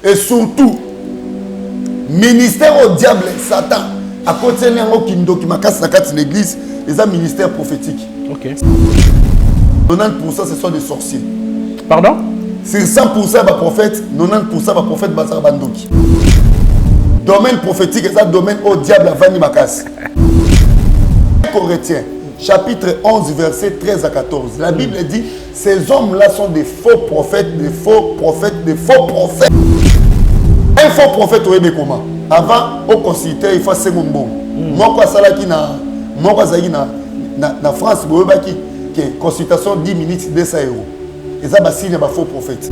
Et surtout ministère au diable Satan akotieli yango kindoki makasi na kati na église, eza ministère prophétique. 90% ce sont des sorciers. Pardon? Sur 100% ya baprophète, 90% baprophète bazalaka bandoki. Domaine prophétique eza domaine oyo diable avandi makasi. Corinthiens chapitre 11 verset 13 à 14, la Bible dit: ces hommes-là sont des faux prophètes, des faux prophètes, des faux prophètes. Un faux prophète oyebi comment? Avant oconsulte, il faut asengo mbongo. Moko asalaki na moko azalaki na France, boyebaki ke consultation 10 minutes 200 euros. Eza basigne ya bafaux prophète.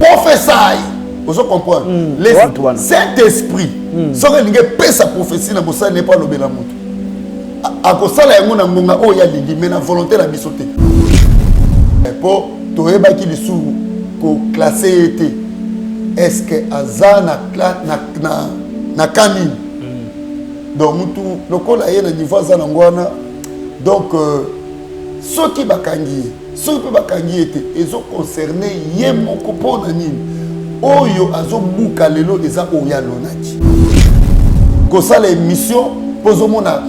Prophesy, ozo comprendre? Les Wana. saint esprit soki elingi epesa prophétie na mosali ne mpo alobela moto, akosala yango na ngonga oyo alingi, mais na volonté na biso te, mpo toyebaki lisusu koclasser ye te. Est ce que aza na ka nini? Donc mutu lokola ye na niveau aza nango wana, donc soki bakangi ye, soki mpe bakangi ye te, ezoconcerne ye moko. Mpo na nini? Oyo azobuka lelo eza oyo alonaki. Kosala émission mpo ozomona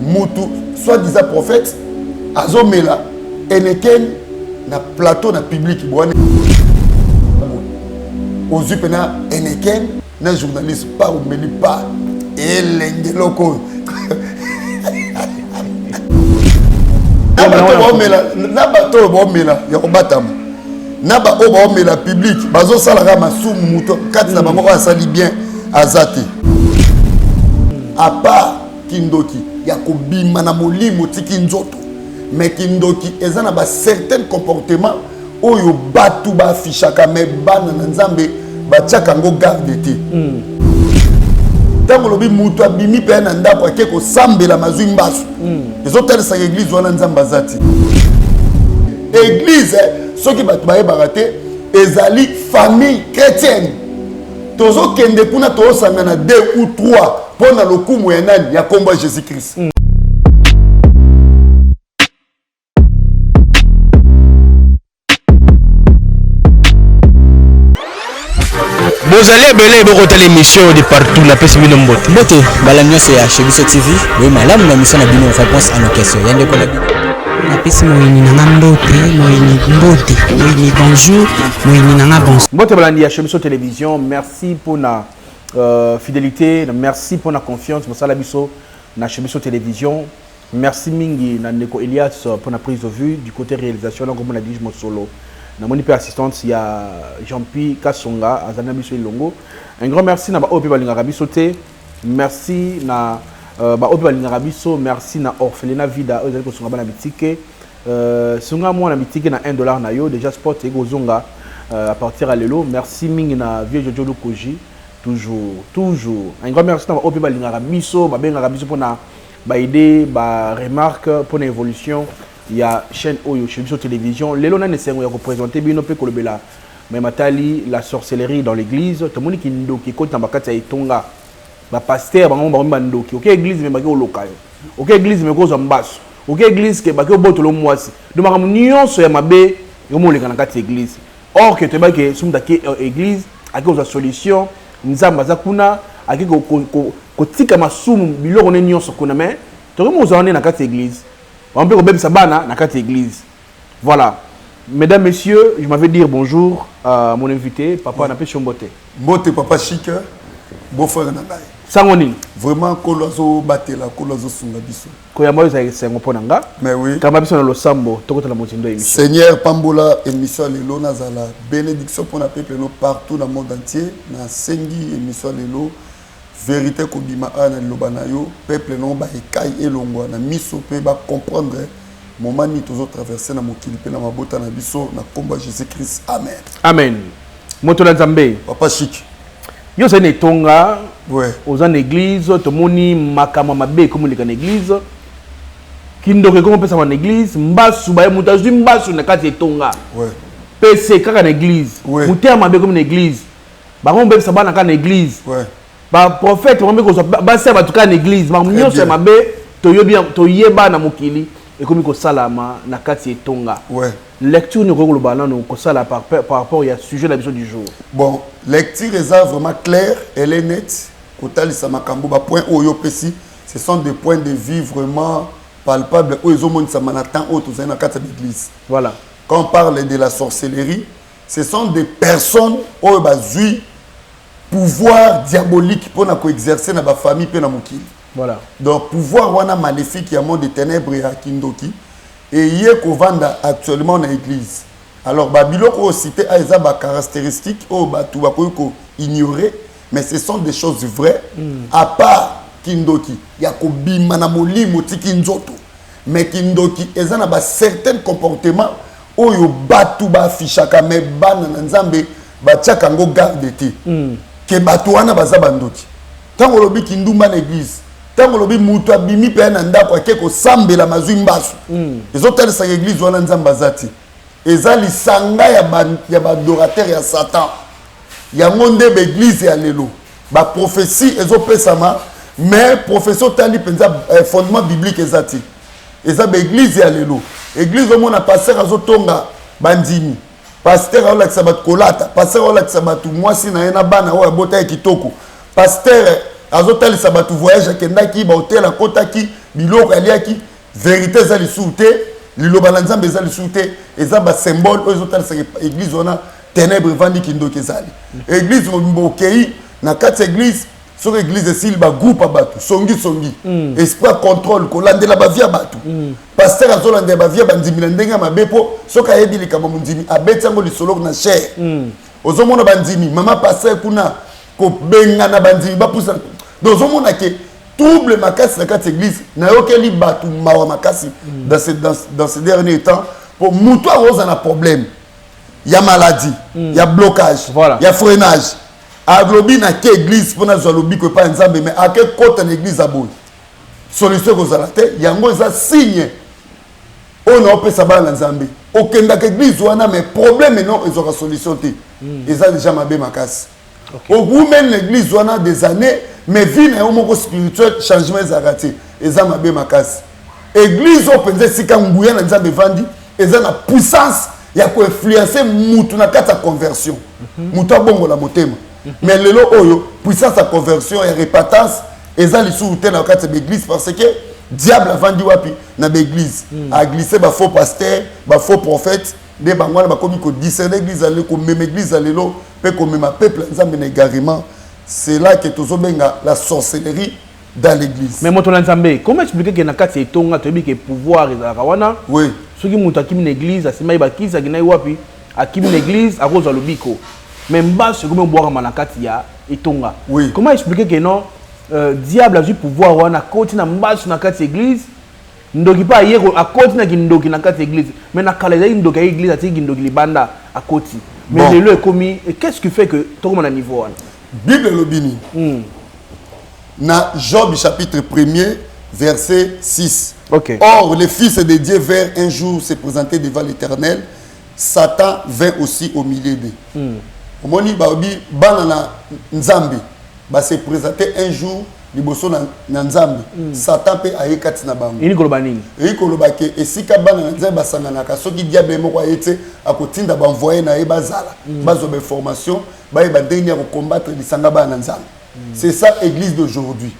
mutu soi-disant prophète azomela Heineken na plateau na public bwana, ozwi mpena Heineken na journaliste pa omeli pa elenge eloko oyo na bato baomela, na bato oyo baomela ya kobatama, na baoyo baomela public, bazosalaka masumu. Moto kati na bango oyo asali bien aza te, à part kindoki ya kobima na molimo tiki nzoto. Mais kindoki eza na bacertain comportement oyo bato baaffichaka, mais bana na Nzambe batiaka yango garde te. Ntango olobi moto abimi mpe na ndako ake kosambela, mazwi mbasu, ezotalisaka église wana Nzambe aza te. Église, soki bato bayebaka te, ezali famille chrétienne. Tozokende kuna, tozosangana deux ou trois mpo na lokumu ya nani? Ya nkombo ya Jésus Christ. Bozali ebele bokotala émission de partout, napesi bino mbote. Mbote mbala nyonso ya Chez Biso TV. Boye malamu na émission na bino Réponse à nos questions, ya ndeko na bino. Napesi moyini na nga mbote. Moyini mbote, moyini bonjour, moyini na nga bonsoir. Mbote balandi ya Chez Biso Télévision. Merci mpona fidélité, merci mpona confiance mosala biso na Chez Biso Télévision. Merci mingi na ndeko Elias mpona prise de vue du côté réalisation. Nakomona Dige Mosolo, namoni mpe assistante ya Jean-Pi Kasonga azali na biso elongo. Un grand merci na baoyo mpe balingaka biso te. Merci na baoyo mpe balingaka biso. Merci na Orphelinat Vida oyo ezali kosunga bana bitike. Sunga mwana bitike na 1 dollar na yo. Déjà sport ekozonga à partir ya lelo. Merci mingi na vieux Jojo Lukoji, toujours toujours. Un grand merci na baoyo mpe balingaka biso, babengaka biso mpona baidée, baremarque mpona évolution ya chaîne oyo Chez Biso Télévision. Lelo nani esengo ya koprésente bino mpe kolobela me matali la sorcellerie dans l'église. Tomoni kindoki ekoti na bakati ya etonga. Bapasteur bango bakomi bandoki. Oke église me baki koloka yo, oke église me kozwa mbasu, oke église ke baki obotola mwasi. Donc makambo nyonso ya mabe ekomoleka na kati ya église. Or ke toyebaki soki moto ake église, ake kozwa solution, Nzambe aza kuna, ake kotika masumu, biloko ne nyonso kuna. Mais tokomi kozwa nde na kati ya église, bango mpe kobebisa bana na kati ya église. Voilà, mesdames, messieurs, je m'avais dire bonjour à mon invité, papa. Napesi yo mbote. Mbote papa Chic, beau-frère na ngai. Sango nini? Vraiment, Nkolo azobatela, Nkolo azosunga biso. Koyamba oyo ezalaki esengo mpo na nga. Mais oui. Kamba biso na losambo, tokotala mozindo émission. Seigneur, pambola émission ya lelo, nazala bénédiction mpona peuple no partout na monde entier. Nasengi émission ya lelo, vérité kobima awa na liloba na yo, peuple no baekai elongwa na miso mpe bacomprendre moment nini tozotraverse na mokili mpe na mabota na biso, na nkombo ya Jésus Christ, amen. Amen. Moto na Nzambe. Papa Chic. Yo ozali na etonga. Oza na église, tomoni makambo mabe ekomoleka na église, kindoki ekomopesama na église, mbasu baye, moto azwi mbasu na kati ya etonga. Pese kaka na église. Motema mabe ekomi na église, bango mobebisa bana kaka na église. Baprophète bango mpe kozwa basi ya bato kaka na église. Makambo nyonso ya mabe toyebi, toyeba na mokili, ekomi kosalama na kati ya etonga. Lecture nini okoki koloba nanu kosala par, par rapport ya sujet na biso du jour? Bon, lecture eza vraiment claire, elle est nette. Kotalisa makambo, bapoint oyo opesi, ce sont des points de vue vraiment palpables oyo ezomonisama na temps oyo tozali na kati ya l'église. Quand on parle de la sorcellerie, ce sont des personnes oyo bazwi pouvoir diabolique mpona koexercer na bafamille mpe na mokili. Donc pouvoir wana maléfique ya monde de ténèbres, ya kindoki, eye kovanda actuellement na église. Alors babiloko oyo cité a eza bacaractéristique oyo bato bakoki koignorer, mais ce sont des choses vraies. À part kindoki ya kobima na molimo, tiki nzoto, mais kindoki eza na bacertain comportement oyo bato baaffichaka, mais bana na Nzambe batiaka yango garde te. Ke bato wana baza bandoki. Ntango olobi kindumba na église, ntango olobi moto abimi mpe na ndako ake kosambela, mazwi mbasu, ezotalisaka église wana Nzambe aza te. Eza lisanga ya baadorateur ya Satan. Yango nde baeglise ya lelo, baprophétie ezopesama, mais prophétie otali mpenza fondement biblique eza te. Eza baeglise ya lelo. Église omona pasteur azotonga bandimi, pasteur aolakisa bato kolata, pasteur aolakisa bato mwasi na ye na bana oyo abota ye kitoko, pasteur azotalisa bato voyage akendaki, bahotel akotaki, biloko aliaki. Vérité eza lisusu te, liloba na Nzambe eza lisusu te. Eza basymbole oyo ezotalisaka église wana ténèbre evandi, kindoki ezali. Église mobimba, okei na kati ya église, soki église esili, bagroupe ya bato songisongi, esprit ya contrôle, kolandela bavie ya bato. Pasteur azolandela bavie ya bandimi na ndenge ya mabe, mpo soki ayebi likambo mondimi, abeti yango lisolo na chaire. Ozomona bandimi, mama pasteur kuna kobengana bandimi bapusa. Donc ozomona ke trouble makasi na kati ya église. Nayokeli bato mawa makasi dans ce dernier temps, po moto akoza na problème ya maladie, ya blocage, ya freinage, alobi nake église mpo nazwa lobiko epai ya Nzambe, mais ake kota na église aboyi, solution ekozala te. Yango eza signe oyo naopesa bana na Nzambe. Okendaka église wana, mais problème no ezwaka solution te, eza déjà mabe makasi. Owumeli na église wana des années, mais vie na yo moko spirituel, changement ezalaka te, eza mabe makasi. Église oyo mpenza esika nguya na Nzambe evandi, eza na puissance ya koinfluencer mutu na kati ya conversion, mutu abongola motema. Mais lelo oyo puissance ya conversion, ya repentance eza lisusu te na kati ya baeglise, parce que diable avandi wapi? Na baeglise. Aglisse bafaux pasteur, bafaux prophète, nde bango wana bakomi kodiscerner église ya lelo, komema église ya lelo mpe komema peuple ya Nzambe na égarement. C'est là que tozobenga la sorcellerie dans l'église. Mais moto na Nzambe, comment expliquer ke na kati ya etonga, toyebi ke pouvoir ezalaka wana? Soki moto akimi na église, asimbai bakisi, akendaki wapi, akimi na église, akozwa lobiko, mais mbaso ekomi obwakama na kati ya etonga. Comment expliquer ke non, diable azwi pouvoir wana, akoti na mbaso na kati ya église, ndoki mpe aye akoti na kindoki na kati ya église? Mais na kala ezalaki ndoki aye église, atiki kindoki libanda, akoti. Mais lelo ekomi, et qu'est-ce qui fait que tokoma na niveau wana? Bible elobi nini? Na Job chapitre 1er verset 6. Or les fils de Dieu vinrent un jour se présenter devant l'Éternel, Satan vint aussi au milieu d'eux. Omoni, balobi bana na Nzambe base présenter un jour liboso na Nzambe, Satan mpe aye kati na bango. Elingi koloba nini? Eyi koloba ke esika bana na Nzambe basanganaka, soki diable moko aye te, akotinda baenvoye na ye bazala, bazwa bainformation, bayeba ndenge nini ya kocombattre lisanga bana na Nzambe. C'est ça église d'aujourd'hui,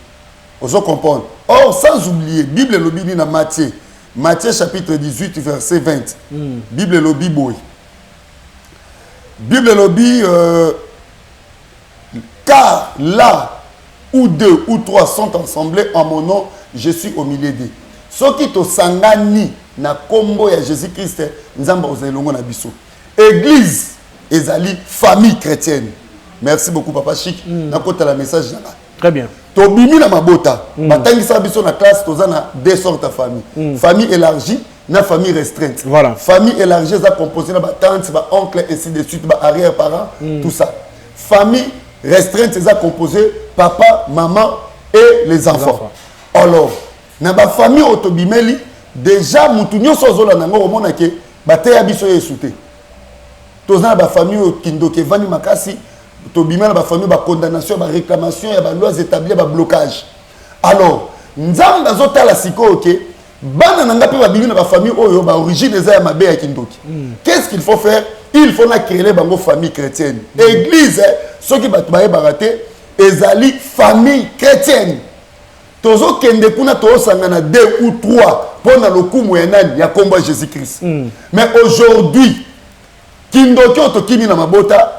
ozo comprendre? Or sans oublier, Bible elobi nini na Matthieu chapitre 18 verset 20? Bible elobi boye, Bible elobi car là où deux ou trois sont assemblés en mon nom, je suis au milieu d'eux. Soki tosangani na nkombo ya Jésus Christ, Nzambe akozala elongo na biso. Église ezali famille chrétienne. Merci beaucoup, papa Chic. Nakotala message na nga. Très bien. Tobimi na mabota, batangisaka biso na classe, toza na deux sortes ya famille: famille élargie na famille restreinte. Famille élargie eza composé na batante, baoncle, ainsi de suite, baarrière parents, tout ça. Famille restreinte eza composé papa, maman et les enfants. Enfants. Alors na bafamille oyo tobimeli déjà, mutu nyonso azolanda yango komona ke bateya biso Yesu te. Toza na bafamille oyo kindoki evandi makasi. Tobima na bafamille, bacondamnation, baréclamation ya balois établi, ya bablocage. Alors Nzambe azotala sikoyo ke Bana na nga mpe babimi na bafamille oyo baorigine eza ya mabe, ya kindoki. Qu'est-ce qu'il faut faire? Il faut na créer bango famille chrétienne. Église, soki bato bayebaka te, ezali famille chrétienne. Tozokende kuna, tozosangana deux ou trois mpo na lokumu ya nani? Ya nkombo ya Jésus Christ. Mais aujourd'hui, kindoki oyo tokimi na mabota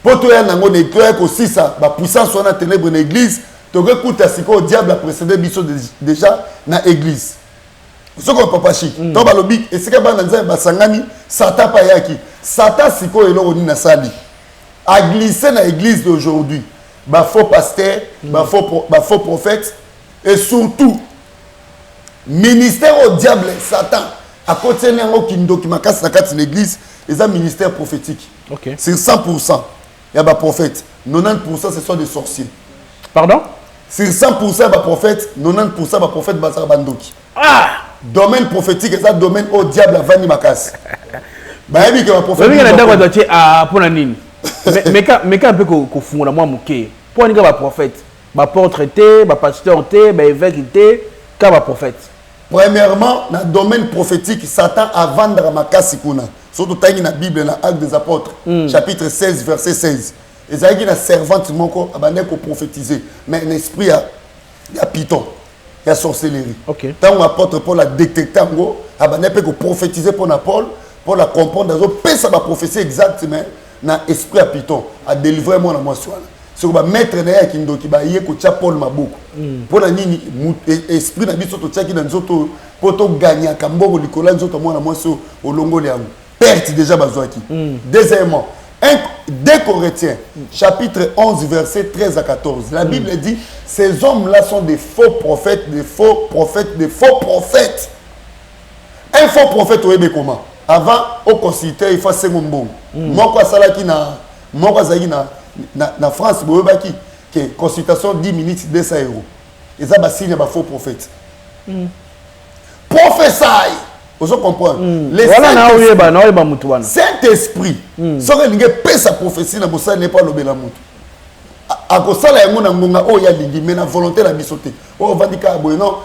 mpo toya nango, toya kosisa bapuissance wana, ténèbre, na église, tokekuta sikoyo diable aprécédé biso déjà na église. Soki papa Chik, to balobi esika bana Nzambe basangani, Satan mpe ayaki. Satan sikoyo eloko nini asali? Aglisse na église d'aujourd'hui bafaux pasteur, bafaux prophète et surtout ministère au diable. Satan akotieli yango kindoki makasi na kati na église, eza ministère prophétique. Sur 100 ya baprophète, 90, ce sont des sorciers. Pardon? Sur 100 ya baprophète, 90 baprophète bazalaka bandoki. Domaine prophétique eza domaine oyo diable avandi makasi. Bayebi ke baprophète Na ndako bato atie mpona nini? Meka mpe kofungola mwa moke. Mpo aninga baprophète, baapôtre te, bapasteur te, baévêque te, ka baprophète? Premièrement, na domaine prophétique, Satan avandaka makasi kuna. Soki totangi na Bible, na Acte des Apôtres, chapitre 16, verset 16, ezalaki na servante moko abandaki koprophétiser, mais na esprit ya python, ya sorcellerie. Ntango apôtre Paul adétecte yango, abandaki mpe koprophétiser mpo na Paul. Paul acomprendre azopesa baprophétie exacte, mais na esprit ya python. Adélivre mwana mwasi wana. Soki bamaître na ye ya kindoki baye kotia Paul maboko, mpo na nini? Esprit na biso totiaki na nzoto oyo mpo toganyaka mbongo likolo ya nzoto ya mwana mwasi oyo, olongoli yango, perte déjà bazwaki. Deuxièmement, 1 2 Corinthiens chapitre 11, verset 13 à 14, la Bible dit: ces hommes-là sont des faux prophètes, des faux prophètes, des faux prophètes. Un faux prophète, oyebi comment? Avant oconsulte, il faut asengo mbongo. Moko asalaki na moko azalaki na France, boyebaki ke consultation 10 minutes, 200 euros. Eza basigne ya bafaux prophète. Prophesy, ozo comprendre? Wana naoyeba, naoyeba mutu wana. Saint Esprit, soki elingi epesa prophétie na mosali ne mpo alobela motu, akosala yango na ngonga oyo alingi, mais na volonté na biso te. Oyo ovandi kaka boye, non,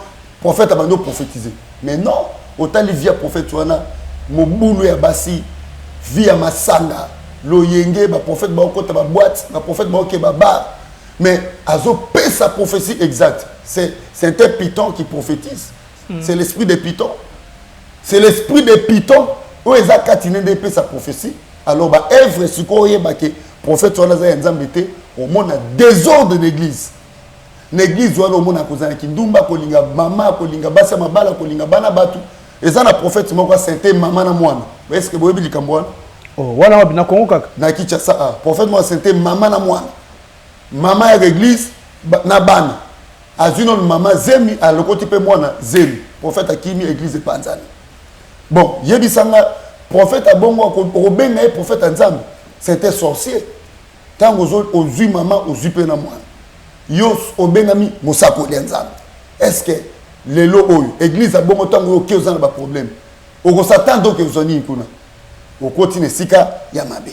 prophète abandi oprophétise, mais non, otali vie ya prophète wana, mobulu ya basi, vie ya masanga, loyenge, baprophète baokota baboîte, baprophète baoke babar, mais azopesa prophétie exacte. C'est un python qui prophétise. C'est l'esprit de python, c'est l'esprit de python oyo eza kati ne nde epesa prophétie. Alors baœuvre sikoyo, oyeba ke prophète wana aza ya Nzambe te. Omona désordre na église. Na église wana, omona kozala kindumba, kolinga mama, kolinga basi ya mabala, kolinga bana bato. Eza na prophète moko asente mama na mwana. Est ce que boyebi likambo wana? Oh, wana wapi? Na Kongo kaka? Na Kinshasa. Ah, prophète moko asente mama na mwana, mama ya église na bana. Azwi nano mama zemi, alokoti mpe mwana zemi. Prophète akimi, église epanzani. Bon, yebisanga, prophète abongo, okobenga ye prophète ya Nzambe? C'était sorcier. Ntango ozwi mama, ozwi mpe na mwana, yo obengami mosakoli ya Nzambe. Est ce que lelo oyo église abongo, ntango oyo oke, oza na baproblème, okosatande oke ozwa nini kuna? Okoti na esika ya mabe.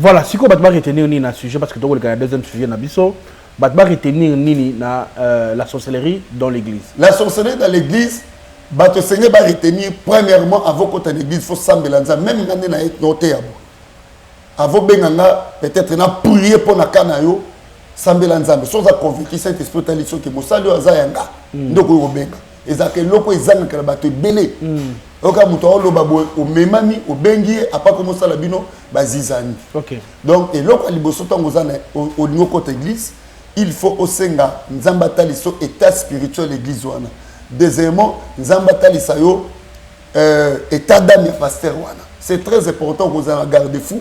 Voilà. Sikoyo bato baretenir nini na sujet? Parce que tokoleka na deuxième sujet na biso. Bato baretenir nini na la sorcellerie dans l'église? La sorcellerie dans l'église, bato esenge baretenir: premièrement, avant kota na église, faut sambela Nzambe. Même nga nde na ye noteya bo, avant benga nga, peut-être na prier mpo na ka na yo, sambela Nzambe. So oza convaincu, Saint Esprit otali soki mosali oyo aza ya nga, nde okoki kobenga. Ezalaka eloko ezangaka na bato ebele. Oyoka moto aoloba boye, omemami, obengi ye, apako mosala bino bazizani. Donc eloko ya liboso, ntango oza na olingi okota église, il faut osenga Nzambe atalisa yo état spirituel église wana. Deuxièmement, Nzambe atalisa yo état d'âme ya pasteur wana. C'est très important. Okozala na garde fou,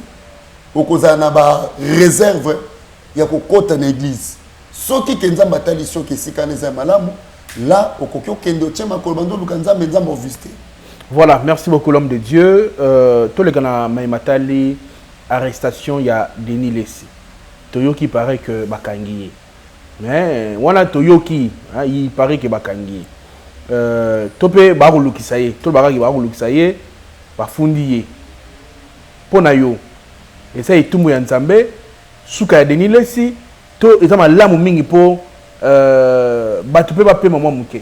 okozala na baréserve ya kokota na église. Soki ke Nzambe atali soki esika wana eza ya malamu, là okoki okende, otie makolo, bando oluka Nzambe, Nzambe ovisite. Voilà, merci beaucoup, l'homme de Dieu. Toleka na maimatali arrestation ya Denis Lessi. Toyoki, paraît que bakangi ye. Mais wana toyoki, hein, il paraît que bakangi ye. To mpe bakolukisa ye, to bakaki bakolukisa ye, bafundi ye. Mpo na yo, eza etumbu ya Nzambe, suka ya Denis Lessi, to eza malamu mingi mpo bato mpe bapema mwa moke?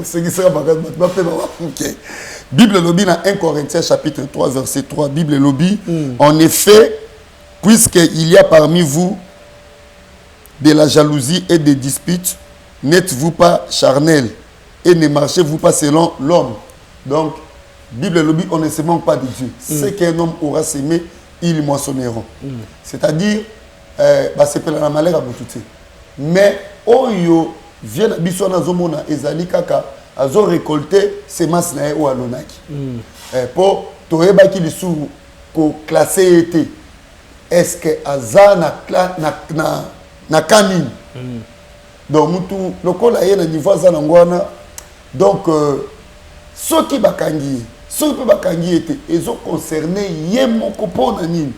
Osekisaka makasi, bato bapema bamoke. Bible elobi na 1 Corinthiens chapitre 3 verset 3, Bible elobi: "En effet, puisqu'il y a parmi vous de la jalousie et des disputes, n'êtes-vous pas charnel et ne marchez-vous pas selon l'homme?" Donc Bible elobi: on ne se manque pas de Dieu. Ce qu'un homme aura semé, il moissonnera. C'est-à-dire basepela na malheur ya motu te. Mais oyo vie na biso wana azomona ezali kaka azorécolte semence na ye oyo alonaki. Mpo toyebaki lisusu koclasser ye te, est ce que aza na ka nini? Donc mutu lokola ye na niveau aza nango wana, donc soki bakangi ye, soki mpe bakangi ye te, ezoconcerne ye moko. Mpo na nini?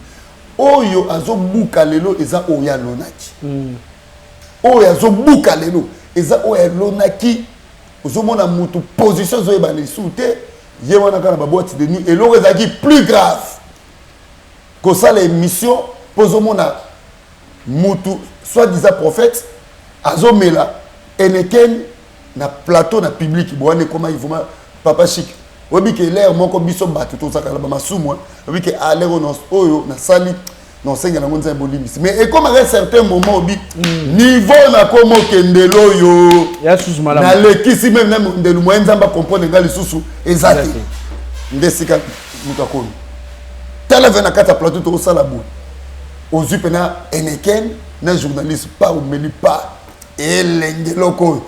Oyo azobuka lelo eza oyo alonaki. Oyo azobuka lelo eza oyo alonaki. Ozomona mutu position ezoyebana lisusu te. Ye wana kaka na baboîte de nuit. Eloko ezalaki plus grave, kosala émission mpo ozomona mutu soi-disant prophète azomela Heineken na plateau na public. Bo wana ekomaki vraiment, papa Chic. Oyebi ke l'heure moko biso bato tozalaka na bamasumu. Oyebi ke à l'heure oyo nasali, nosengela yango Nzambe bolimbisi. Mais ekomaka certain moment, obi niveau nakoma okendela oyo ya susu malamu. Nalekisi même na mondelu moye Nzambe acomprendre nga lisusu eza te. Nde esika moto akomi, tala ve na kati ya plateau, tokosala boye, ozwi mpena Heineken na journaliste pa, omeli pa elenge eloko oyo.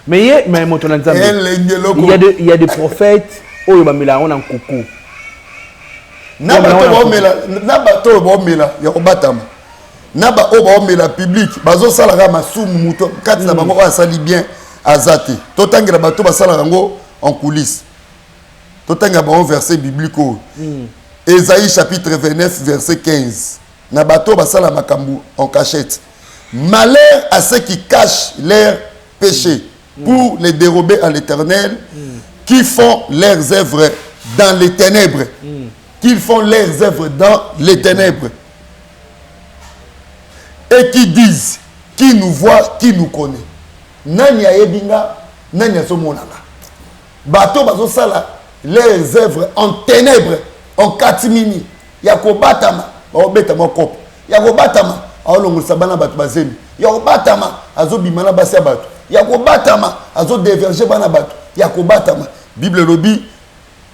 Mais ye, mais moto na Nzambe, elenge eloko. Il y a des prophètes oyo bamela yango na nkuku. Na bato baomela, na bato oyo baomela ya kobatama, na baoyo baomela public, bazosalaka masumu. Moto kati na bango oyo asali bien aza te. Totangela bato basalaka yango en coulisse, totangela bango verset biblique oyo, Ésaïe chapitre 29 verset 15. Na bato basala makambo en cachette: "Malheur à ceux qui cachent leurs péchés pour les dérober à l'Éternel, qui font leurs œuvres dans les ténèbres, qu'ils font leurs œuvres dans les ténèbres et qui disent: qui nous voit, qui nous connaît?" Nani ayebi nga? Nani azomona nga? Bato bazosala leurs œuvres en ténèbres, en catimini, ya kobatama, baobeta mwa kopo ya kobatama, aolongolisa bana bato bazemi ya kobatama, azobima na basi ya bato ya kobatama, azodévierger bana bato ya kobatama. Bible elobi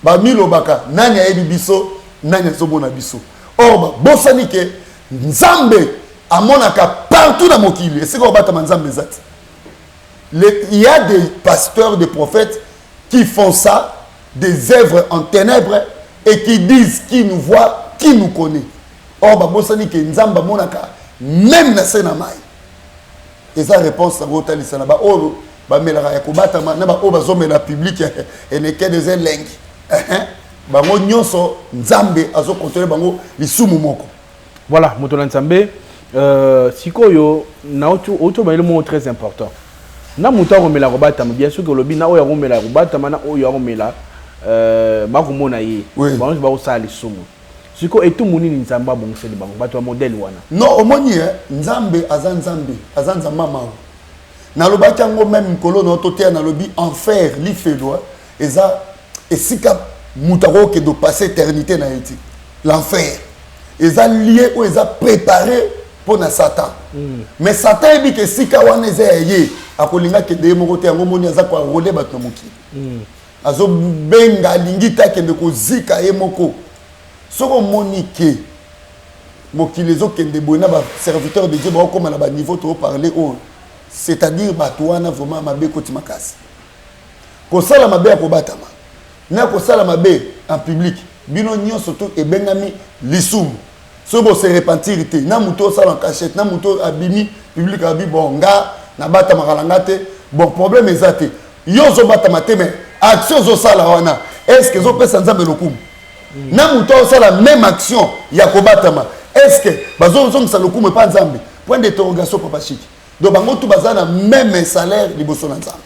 bamilobaka: nani ayebi biso? Nani azomona biso? Or babosani ke Nzambe amonaka partout na mokili. Esika kobatama Nzambe eza te. Il y a des pasteurs, des prophètes qui font ça, des œuvres en ténèbres, et qui disent: qui nous voit, qui nous connaît? Or babosani ke Nzambe amonaka même na se na mai. Eza réponse yango otalisa na baoyo bamelaka ya kobatama, na baoyo bazomela public Heineken eza elengi. Bango nyonso Nzambe azokontrole bango lisumu moko. Voilà, moto na Nzambe, sikoyo nauti obayeli moko très important. Na moto akomela kobatama, bien sûr olobi na oyo akomela kobatama, na oyo akomela bakomona ye. Bango nyonso bakosala lisumu. Sikoyo etumbu nini Nzambe abongiseli bango, bato ya modèle wana? Non, omoni e, Nzambe aza Nzambe, aza Nzambe mawa. Nalobaki yango même mokolo na toteya, nalobi enfer, lifelo eza esika moto akokende opasser éternité na ye te. L'enfer eza lieu oyo eza préparé mpo na Satan. Mais Satan yebi ke esika wana eza ya ye, akolinga akende ye moko te. Yango moni aza koenrôler bato na mokili, azobenga, alingi te akende kozika ye moko. Soki omoni ke mokili ezokende boye na baserviteur de Dieu bakokóma na baniveau toparle oyo, c'est-à-dire bato wana vraiment mabe ekoti makasi. Kosala mabe ya kobatama na kosala mabe en public, bino nyonso to ebengami lisumu. Soki bose repentir te, na moto osala en cachette, na moto abimi public abi: bon, nga nabatamaka na nga te, bon, problème eza te. Yo ozobatama te, mais action ozosala wana, est ce que ezopesa Nzambe lokumu? Na moto osala même action ya kobatama, est ce que bazozongisa lokumu epa Nzambe? Point d'interrogation, papa Chiki. Donc bango tu baza na même salaire liboso na Nzambe.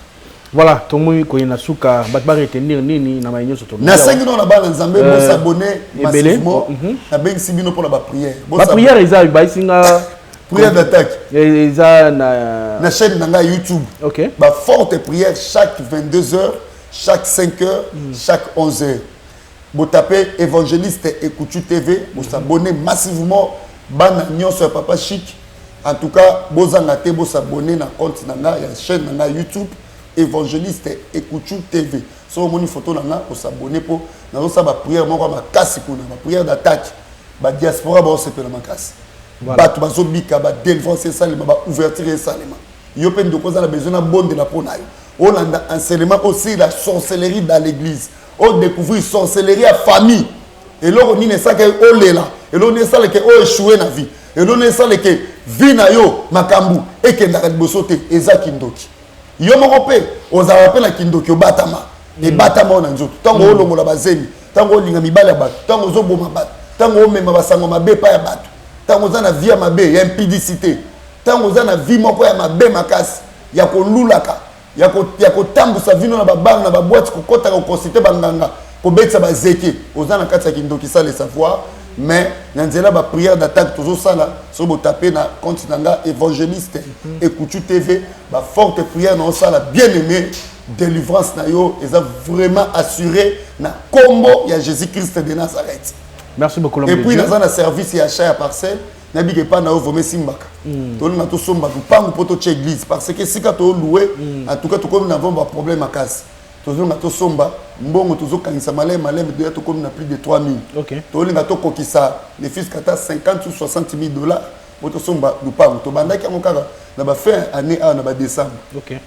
Voilà, tomoni koyina suka. Bato baretenir nini na mai nyonso? Nasengi no na bana Nzambe, bosabonner massivement. Nabengisi bino mpona baprière. Baprière eza bayisinga. Prière d'attaque. Eza na na chaîne na ngai YouTube. OK. Ba forte prière chaque 22 heures, chaque 5 heures, chaque 11 heures. Botape Évangéliste Ekutu TV, bosabonner massivement, bana nyonso ya Papa Chic. En tout cas, bozanga te bosabonner na compte na ngai ya chaîne na ngai YouTube Évangéliste Ekutu TV. Soki omoni photo na nga, osabonner mpo nazosala baprière moko ya makasi kuna, baprière d'attaque. Badiaspora baosepela makasi, bato bazobika, badélivrance esalema, baouverture esalema. Yo mpe ndeko oza na besoin nabondela mpo na yo, olanda enseignement aussi la sorcellerie dans l'église, odécouvrir sorcellerie ya famille, eloko nini esalaka olela, eloko nini esalaka oéchouer na vie, eloko nini esalaka vie na yo makambo ekendaka liboso te, eza kindoki. Yo moko mpe ozalaka mpe na kindoki, obatama, ebatama oyo na nzoto. Ntango olongola bazemi, ntango olinga mibali ya bato, ntango ozoboma bato, ntango omema basango mabe epai ya bato, ntango oza na vie ya mabe ya impudicité, ntango oza na vie moko ya mabe makasi ya kolulaka, ya kotambusa vino na babar, na baboîte, kokɔtaka, koconsulter banganga, kobetisa bazeke, oza na kati ya kindoki sans le savoir. Mais na nzela baprière d'attaque tozosala, soki botape na compte na nga Évangéliste Ekutu TV, baforte prière na osala, bien aimé, délivrance na yo eza vraiment assuré na kombo ya Jésus Christ de Nazareth. Merci beaucoup, l'homme Et de puis Dieu. Naza na service ya achat ya parcelle. Nayebi ke epai na yo vraiment esimbaka. Tolinga tosomba lupangu mpo totia église, parce que esika tolouer, en tout cas tokomi na vraiment baproblème makasi. Tozolinga tosomba, mbongo tozokangisa maleme maleme, toya tokomi na plus de 3000. Tolinga tokokisa ne fût-ce ata 50 ou 60 000 $ po tosomba lupango. Tobandaki yango kaka na bafin année awa na badécembre.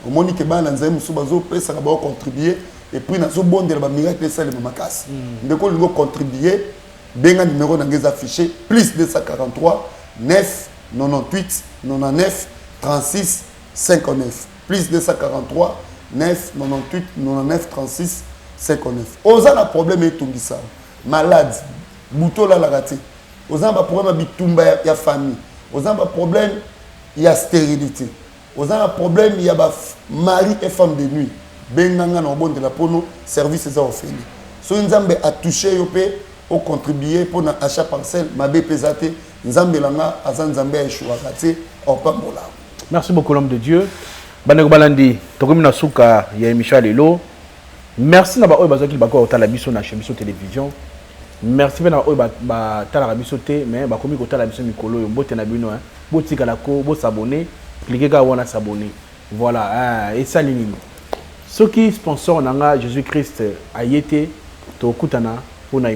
Omoni ke bana na nzambe mosusu bazopesaka, baocontribue, et puis nazobondela, bamiracle esalema makasi. Ndeko olingi ocontribue, benga numéro na ngai eza affiché: plus 243 9 98 99 36 59, plus 243 9 98 99 36 59. Oza na problème etungisa, malade, butu olalaka te, oza na baproblème ya bitumba ya famille, oza na baproblème ya stérilité, oza na problème ya bamari et femme de nuit, benganga na obondela mpono. Service eza ofeli. Soki Nzambe atouche yo mpe ocontribue mpona achat parcelle, mabe mpe eza te. Nzambe elanga aza Nzambe aéchouaka te, opambola. Merci beaucoup, l'homme de Dieu. Bandeko balandi, tokomi na suka ya émission ya lelo. Merci na baoyo bazwaki libaku ya kotala biso na chez biso télévision. Merci mpe na baoyo batalaka biso te mais bakomi kotala biso mikolo oyo. Mbote na bino. Botikala ko bosabonner, clique kaka wana s'abonner. Voilà, esali nini? Soki sponsor na nga Jésus Christ aye te, tokutana mpona